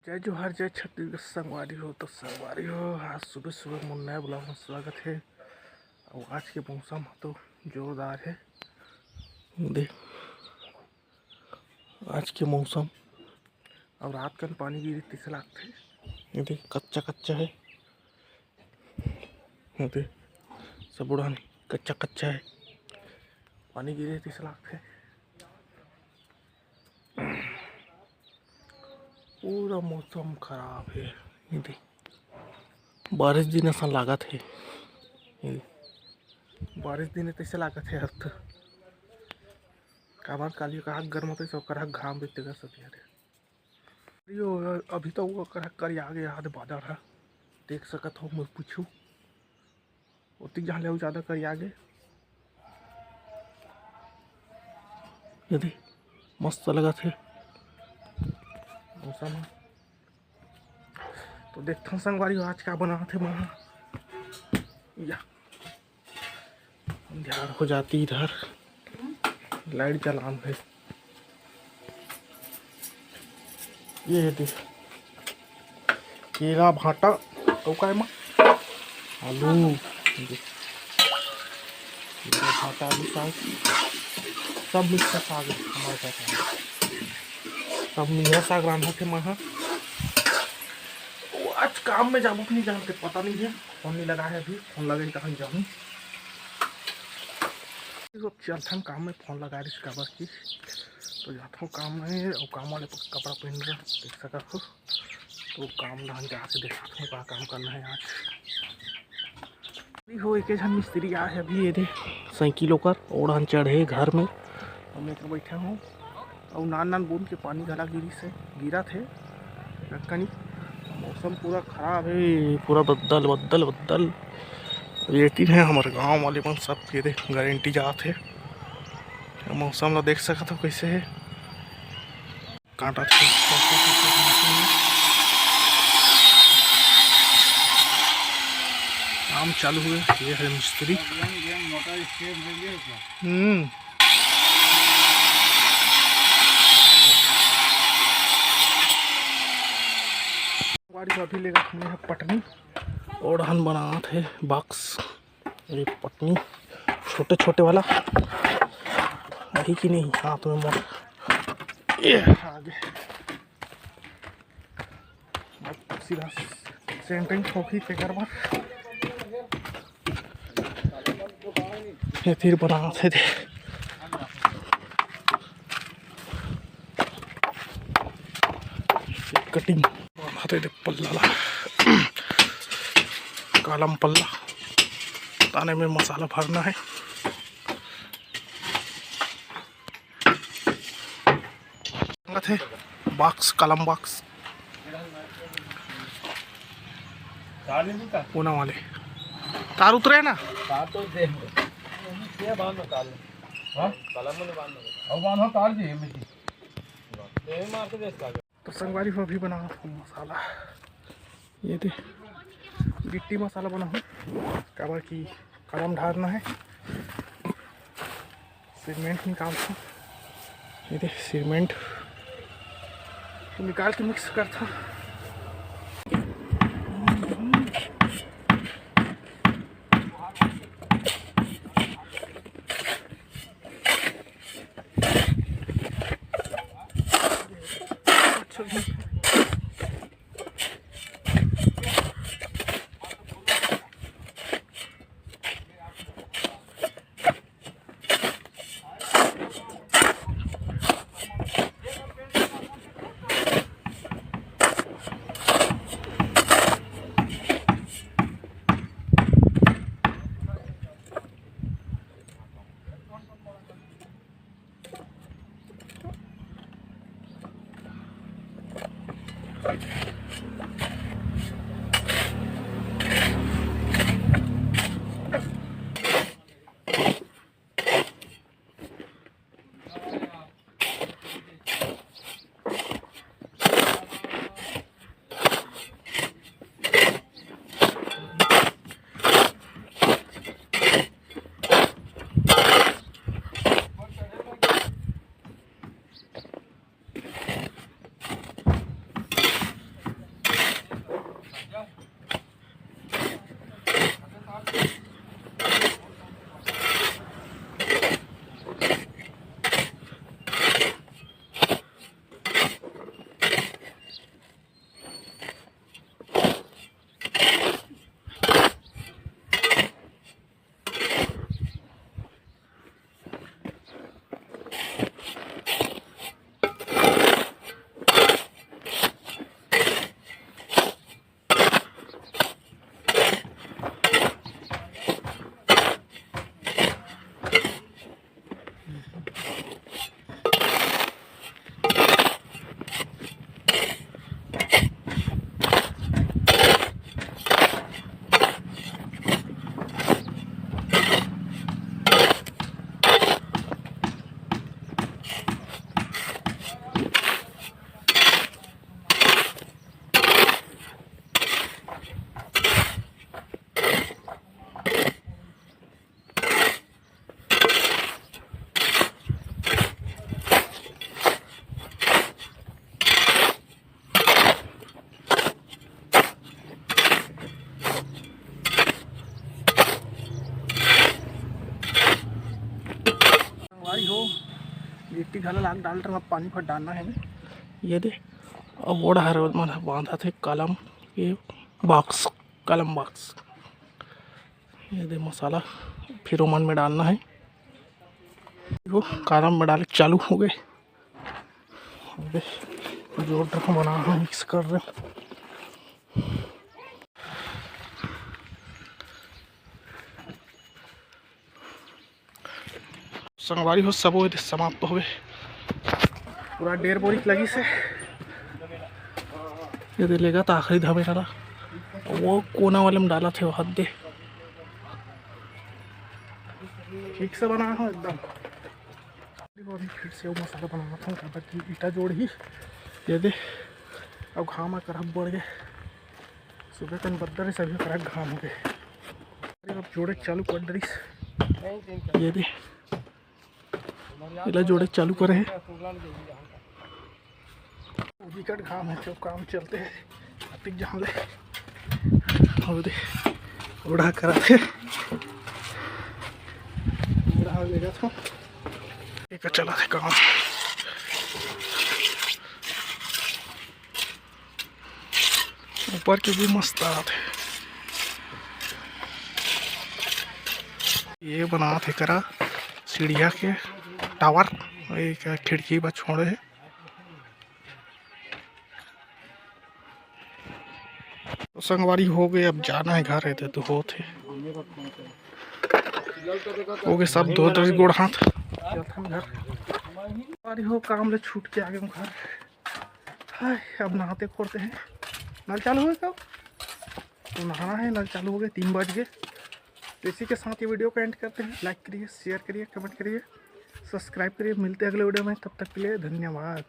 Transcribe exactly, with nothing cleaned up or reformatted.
जय जोहार, जय छत्तीसगढ़ संगवारी हो। तो संगवारी हो, आज सुबह सुबह मोर नया vlog में स्वागत है। और आज के मौसम तो जोरदार है। देख, आज के मौसम, और रात कन पानी गिरी तइसे लागथे। ये देख, कच्चा कच्चा है। ये देख, सब उड़ान कच्चा कच्चा है, पानी गिरे तइसे लागथे। पूरा मौसम खराब है। ये देख, बारिश दिन असन लागत है। ये देख, बारिश दिन तइसे लागत है अर्थ। काबर काली कहा गर्म होते, सब करा घाम बीते का सब यार। यो, अभी तो वो करा करिया गया है बादल है, देख सकत हो। मैं पूछू, ओती जहाँ ले ज़्यादा करिया गे। ये देख, मस्त लगत है मौसम। तो देखथन संगवारी, आज का बनात हे महा। या अंधियार हो जाती इधर, लाइट जलान है। ये है देख, केला, भांटा, अउ का एमा? आलू। केला, भांटा, आलू, साग, सब मिक्स साग है हमारे साथ। सब मिक्स साग रांधत हे महा। वो आज काम में जाबो कि नहीं जाबो, पता नहीं है। फोन नहीं लगा है अभी, फोन लगे तहन जाहूँ। चलथन काम में, फोन लगा रही काबर की, तो जाथों काम में, और काम वाले कपड़ा पहन रहा, देख सकत हो। तो काम धाम जाके देखथों का काम करना है आज। हो, एक झन मिस्त्री आए है अभी, ये दे साइकिल ओकर, ओढ़न चढ़े घर में, हम एक बैठे हूँ। अउ नान नान बूंद के पानी घला गिरी से गिरत हे। कनी मौसम पूरा खराब है, पूरा बद्दल, बद्दल, बद्दल। ये तीन है हमारे गांव वाले मन, सब के दे गारंटी जात है। मौसम ला देख सकत हो कैसे है, कांटा। काम चालू हुए, ये है मिस्त्री। हम्म। गाड़ी को अभी लेगा हमने यहाँ पटनी, ओढ़न बनात है बॉक्स। ये पटनी छोटे छोटे वाला अभी की नहीं हाथ में मोर, ये आगे। अब सीधा सेंटरिंग ठोकी तेकर बाद ये फिर बनात हे दे। कटिंग बनात हे दे पल्ला ला, कलम पल्ला, ताने में मसाला भरना है। संगत हे, बॉक्स, कलम बॉक्स। तार नहीं मिलता? कोना वाले। तार उतरे ना? तार तो दे। ये बांध लो तार। हाँ? कलम में बांध लो। अब बांधो तार जी, ये में जी। ये मार के दे इसका। तो संगवारी हो, अभी बनावत हूँ मसाला। ये दे गिट्टी मसाला बनाहूँ, काबर कि कलम ढारना है। सीमेंट निकालथों, ये दे सीमेंट निकाल के मिक्स करथों। घला लाग डाल रहा, पानी भर डालना है। ये दे, अब ओड़ा हर मन ह बांधत हे कलम के बॉक्स, कलम बॉक्स। ये दे मसाला फिर ओमन में डालना है। वो कलम में डाले चालू हो गए। अबे जोड़ रहा, बना रहा, मिक्स कर रहे। संगवारी हो, सबो एदे समाप्त होवे। पूरा डेढ़ बोरी के लगी से। ये दे लेगा त आखिरी धमेला ला। वो कोना वाले में डाला थे, वो हद दे। ठीक से बना हो एकदम। अभी फिर से वो मसाला बनाना था, काबर कि ईटा जोड़ ही। ये दे, अब घाम आकर हम बढ़ गए। सुबह कन बदल है, सभी करा घाम हो गए। अरे, अब जोड़े चालू कर डरिस। ये दे, इला जोड़े चालू करे है। विकट घाम है, चुप काम चलते हैं। अतिक जान ले। और दे, उड़ा करा थे। उड़ा लेगा तो। एक चला थे काम। ऊपर के भी मस्त आत हे। ये बनात हे करा सीढ़िया के टावर, एक खिड़की बा छोड़े हे। तो संगवारी हो गए, अब जाना है घर, एदे तो होत हे। हो गए सब धो धो गोड़ हाथ। संगवारी हो, काम ले छूट के आ गए घर। हाय, अब नहाते खोरते हैं। नल चालू हो गए कब? तो नहाना है, नल चालू हो गए, तीन बज गए। तो इसी के साथ ये वीडियो को एंड करते हैं। लाइक करिए, शेयर करिए, कमेंट करिए, सब्सक्राइब करिए। मिलते हैं अगले वीडियो में, तब तक के लिए धन्यवाद।